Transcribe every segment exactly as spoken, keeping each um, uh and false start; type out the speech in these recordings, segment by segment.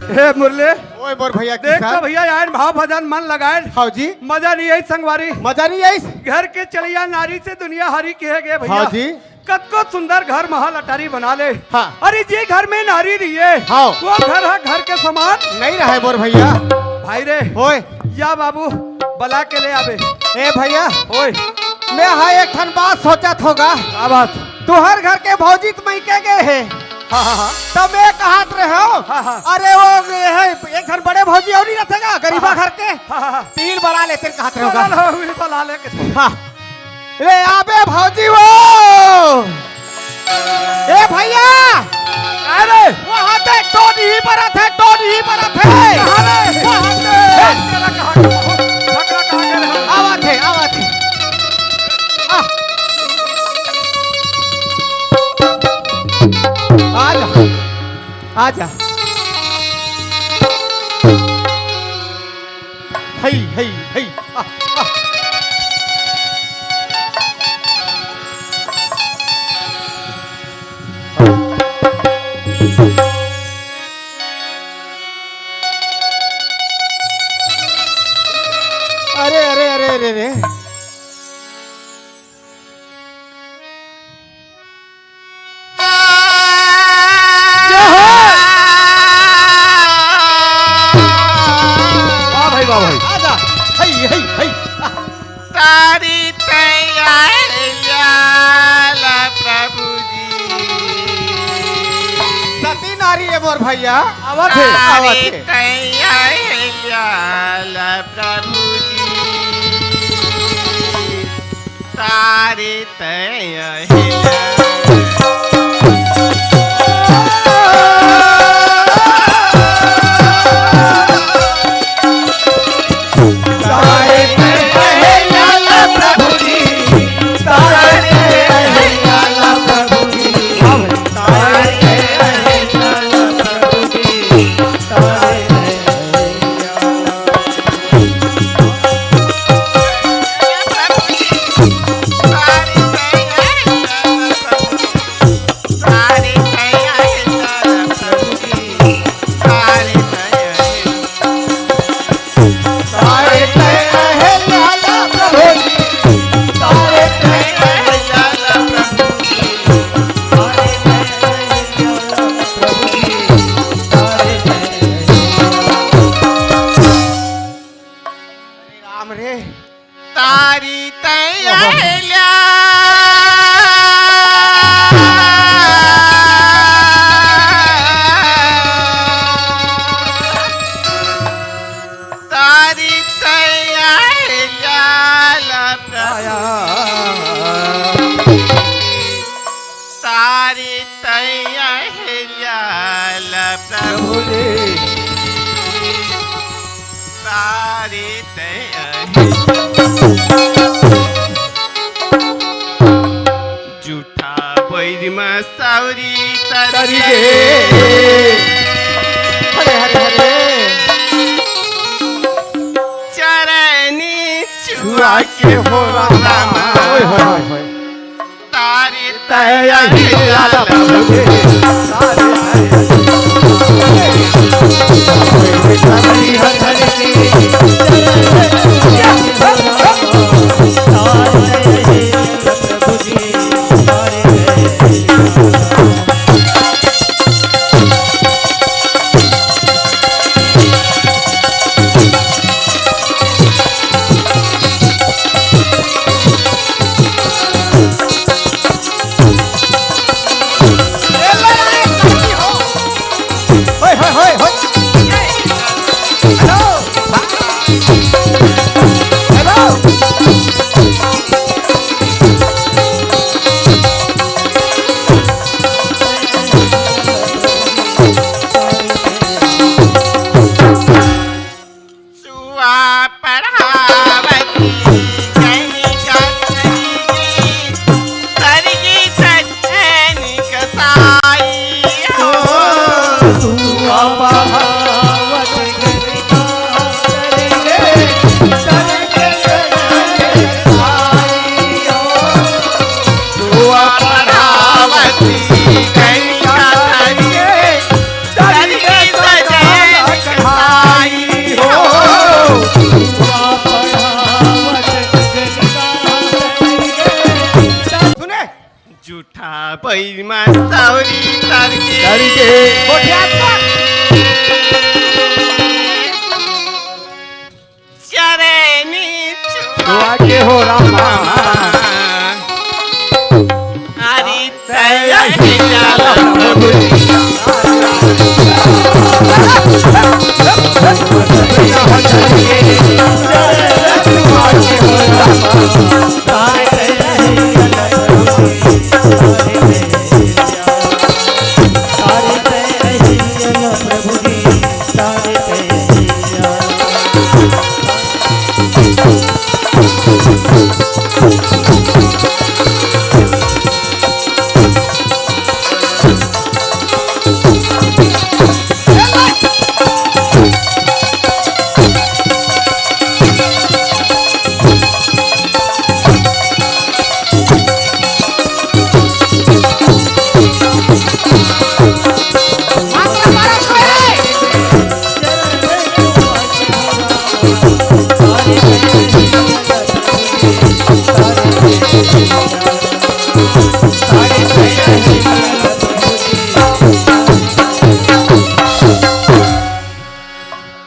हे मुरली, ओए मोर भैया देख किशन। तो भैया, आयन भाव भजन मन लगायन। हाँ जी। मजा नहीं आई संगवारी। मजा नहीं आई। घर के चलिया नारी से दुनिया हारी कहे गए भैया। हाँ जी। कतको सुंदर घर महल अटारी बना ले। हाँ। अरे जे घर में नारी रही है, हाँ। वो घर है घर के समान। नहीं रहे मोर भैया। भाई रे। ओए। या बाबू, बला के ले आबे। ए भैया। ओए। मैं हा एक ठन बात सोचत होगा। का बात? तुहर घर के भौजी त मइके गए हे। हाँ, हाँ, हाँ। तब मैं कहत रहे हो, हाँ, हाँ। अरे वो ये है, एक घर बड़े भौजी और नहीं रहते का, गरीबा हाँ, घर के? हाँ, हाँ, हाँ। तीन बला लेते कहत रहे होगा। बला लो, वही बला ले के। हाँ। ले आबे भौजी वो। ए भैया। अरे। वो हाथे टोन ही बरत है, टोन ही बरत है। कहाँ रे? वो हाथे। ए, तेरा कहाँ का बहुत झगड़ा कहाँ के रहा? आवत है, आवत है। आ। आ जा, आ जा। हई, हई, हई। आ, आ। अरे, अरे, अरे, अरे, अरे। वाह भाई, वाह भाई। आजा। हई, हई, हई। तारी तैयार लाल प्रभु जी। सती नारी है मोर भैया। आवत है, तारी आवत है। तैयार लाल प्रभु जी। तारे तय राम रे। तारी तैयार तारी तैयार लाल प्रभु। तारी तैयार लाल प्रभु। प्रभु जी। तारी तैयार। जूठा बैर मा सावरी तरी तरी गे। गे। हरे, हरे, हरे। चरनी छुआ के हो रामा। ओए होए, होए, होए। तारी तैयार लाल प्रभु जी। जूठा बई मस्तौरी तरके। तरके। गोठिया कर। चरे नी दुआ के हो रामा। हरी तैयारी।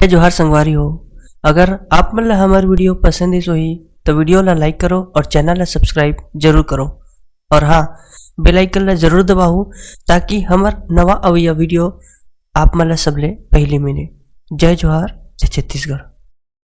जय जोहार संगवारी हो, अगर आप मन ला हमर video पसंद आइस होही, तो video ला like करो और channel ला subscribe जरूर करो। और हाँ, bell icon ला जरूर दबाओ, ताकि हमर नवा अवइया video आप मन ला सबले पहली मिले। जय जोहार, जय छत्तीसगढ़।